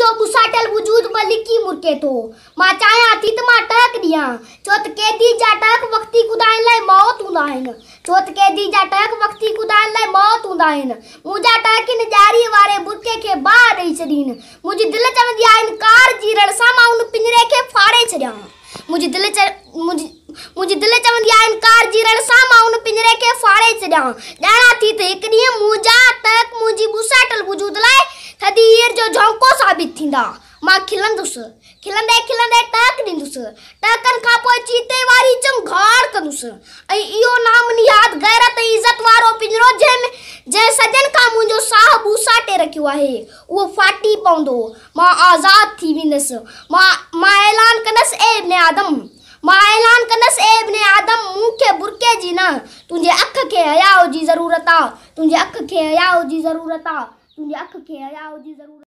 منهنجو ٻوساٽيل وجود به لڪي مرڪي ٿو. مان چاهيان ٿي ته مان ٽهڪ ڏيان، ڇو ته قيدي جا ٽهڪ وقتي خدائن لاء موت هوندا آهن. ڇو ته قيدي جا ٽهڪ وقتي خدائن لاء موت هوندا آهن. منهنجا ٽهڪ هن ڄاريء واري برقعي کي باهه ڏئي ڇڏين. منهنجي دل چوندي آهي هن ڪار جي رڙ سان مان ان پڃري کي ڦاڙي ڇڏيان. منهنجي دل منهنجي دل چوندي آهي هن ڪار جي رڙ سان مان ان پڃري کي ڦاڙي ڇڏيان. ڄاڻان ٿي ته هڪ ڏينهن منهنجا ٽهڪ منهنجي ٻوساٽيل وجود لاء ٿڌي هير جو جهونڪو ثابت ٿيندا. مان کلندس. کلندي کلندي ٽهڪ ڏيندس. ٽهڪن کان پوء چيتي واري چنگهاڙ ڪندس ۽ اهو نام نهاد غيرت ۽ عزت وارو پڃرو جنهن ۾ جنهن صدين کان منهنجو ساهه ٻوساٽي رکيو آهي، اهو ڦاٽي پوندو. مان آزاد ٿي ويندس. مان مان اعلان ڪندس، اي ابن آدم! مان اعلان ڪندس، اي ابن آدم! مون کي برقعي جي نه، تنهنجي اک کي حياء جي ضرورت آ. تنهنجي اک کي حياء جي ضرورت آ. تنهنجي اک کي حياء جي ضرورت.